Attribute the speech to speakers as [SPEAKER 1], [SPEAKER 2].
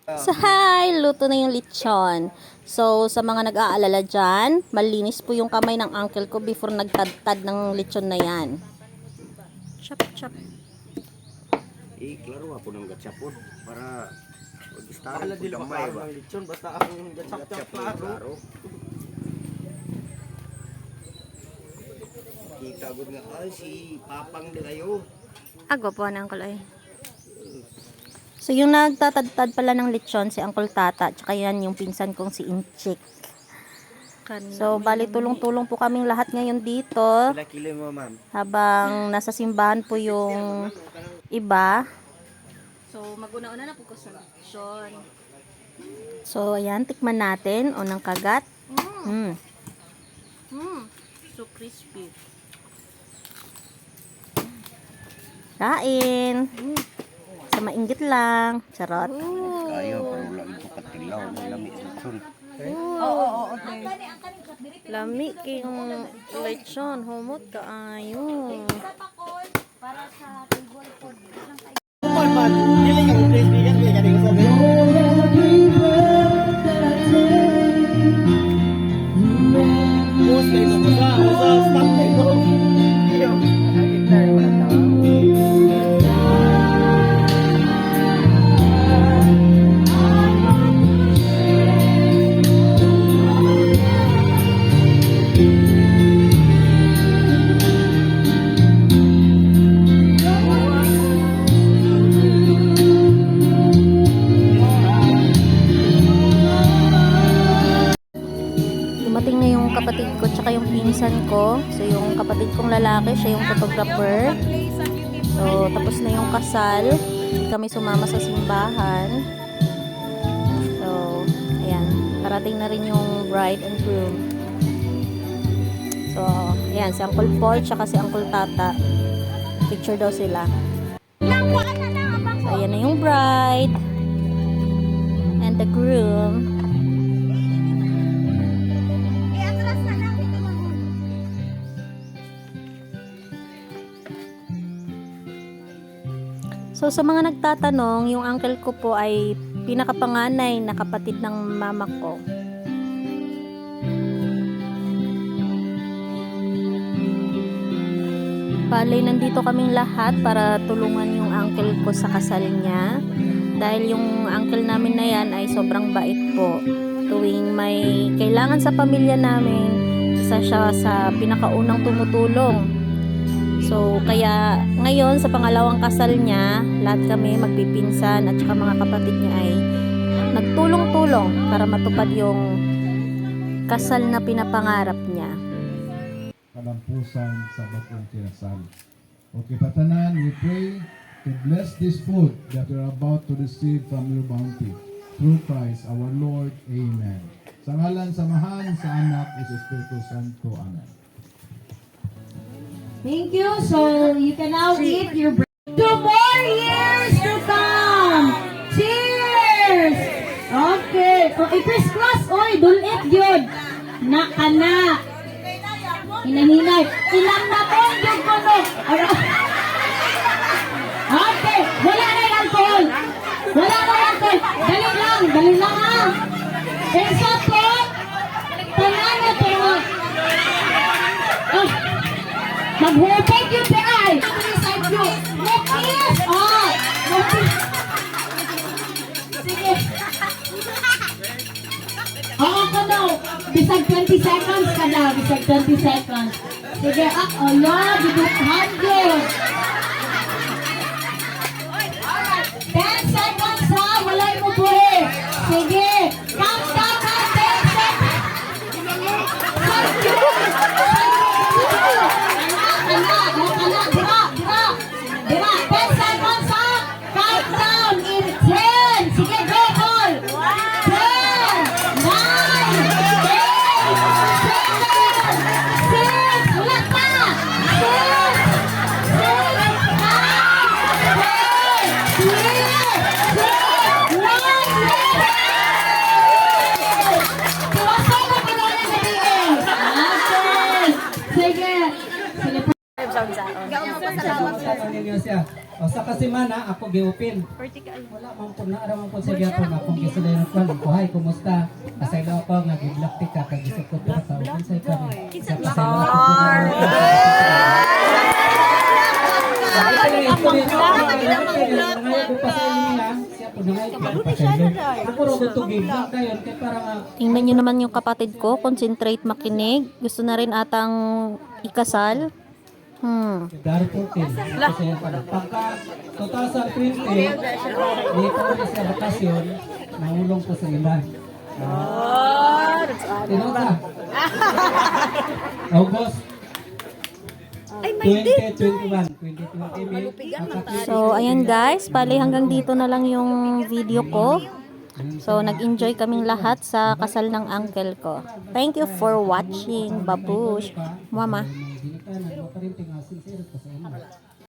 [SPEAKER 1] So, hi! Luto na yung lechon. So, sa mga nag-aalala dyan, malinis po yung kamay ng uncle ko before nagtadtad ng lechon na yan. Chop, chop.
[SPEAKER 2] Eh, klaro ako ng gatsapon para mag-start
[SPEAKER 3] Wala
[SPEAKER 2] po
[SPEAKER 3] di
[SPEAKER 2] gamay ba.
[SPEAKER 3] ng lechon basta ang gatsap-tsap
[SPEAKER 2] Gatsapon,
[SPEAKER 3] klaro.
[SPEAKER 2] klaro. Kita gud nga ay si Papang de kayo.
[SPEAKER 1] Ah, gwapo na uncle ay. So, yung nagtatadtad pala ng lechon, si Uncle Tata, tsaka yan yung pinsan kong si Inchik. So, bali tulong-tulong po kaming lahat ngayon dito.
[SPEAKER 2] Pila kilo mo, ma'am?
[SPEAKER 1] Habang nasa simbahan po yung iba. So, maguna-una na po ko sa lechon. So, ayan, tikman natin. Unang kagat. So crispy. Kain. Sa mainggit lang. Charot.
[SPEAKER 2] Kayo, pero wala ito katilaw, lami lechon.
[SPEAKER 1] Lami kayong lechon. Humot kaayo.
[SPEAKER 3] Man, dili ka place bigas bigas ka sabi. Post na ito sa sa stop na ito. Iyo.
[SPEAKER 1] Dumating na yung kapatid ko tsaka yung pinsan ko. So, yung kapatid kong lalaki, siya yung photographer. So, tapos na yung kasal. Hindi kami sumama sa simbahan. So, ayan. Parating na rin yung bride and groom. So, ayan. Si Uncle Paul tsaka si Uncle Tata. Picture daw sila. So, ayan na yung bride. And the groom. So sa mga nagtatanong, yung uncle ko po ay pinakapanganay na kapatid ng mama ko. Bale, nandito kaming lahat para tulungan yung uncle ko sa kasal niya. Dahil yung uncle namin na yan ay sobrang bait po. Tuwing may kailangan sa pamilya namin, isa siya sa pinakaunang tumutulong. So, kaya ngayon sa pangalawang kasal niya, lahat kami magpipinsan at saka mga kapatid niya ay nagtulong-tulong para matupad yung kasal na pinapangarap niya.
[SPEAKER 4] Kalampusan sa bagong kinasal. Okay, patanan, we pray to bless this food that we are about to receive from your bounty. Through Christ our Lord. Amen. Sa ngalan, sa Amahan, sa Anak, at sa Espiritu Santo. Amen.
[SPEAKER 5] Thank you. So you can now eat your bread. Two more years to come. Cheers! Okay. Okay, criss-cross. Oy, dulit yun. Na ka na. Hinahinay. Ilang na to? Yun ko no. Okay. Wala na yung alcohol. Wala na yung alcohol. Dali lang. Dali lang ha. Isa to. Tanan na to. Oh. Maghupig yun si ay. Side view. Mukis! Oh! Mukis. Sige. Oo ko daw. Bisag 20 seconds ka na. Bisag 20 seconds. Sige, ah, ala, gidukhan yun. Alright, 10 seconds ha. Walay mo buhi. Sige. Count down ha. 10 seconds. Side view. Side view. Anak, anak, anak, dira, dira. Dira, 10 seconds ha. Countdown in 10. Sige, go, ball. 10, 9, 8, 7, 6, wala pa. 6, 7,
[SPEAKER 3] Ingon siya. O sa kasimana, ako giupin. Wala man po na man po sa gyapon akong gisulay ko. Ko hi, kumusta? Pasaylo ako nga good luck ti ka kag gisukot ka sa unsay kami. Sa pasaylo ako. Ako ro ko give luck dayon kay para nga
[SPEAKER 1] Tingnan nyo naman yung kapatid ko, concentrate makinig. Gusto na rin atang ikasal.
[SPEAKER 3] February 14. Kasi yung pala. Pagka 2020, di ko ulit sa bakasyon, nahulong ko sa ilan. Oh, Tinota. August 2021. 2020 May.
[SPEAKER 1] So, ayan guys, bali hanggang dito na lang yung video ko. So, nag-enjoy kaming lahat sa kasal ng uncle ko. Thank you for watching. Babush. Mama.
[SPEAKER 3] Ginikanan, maparinting asin sir, kasi ano.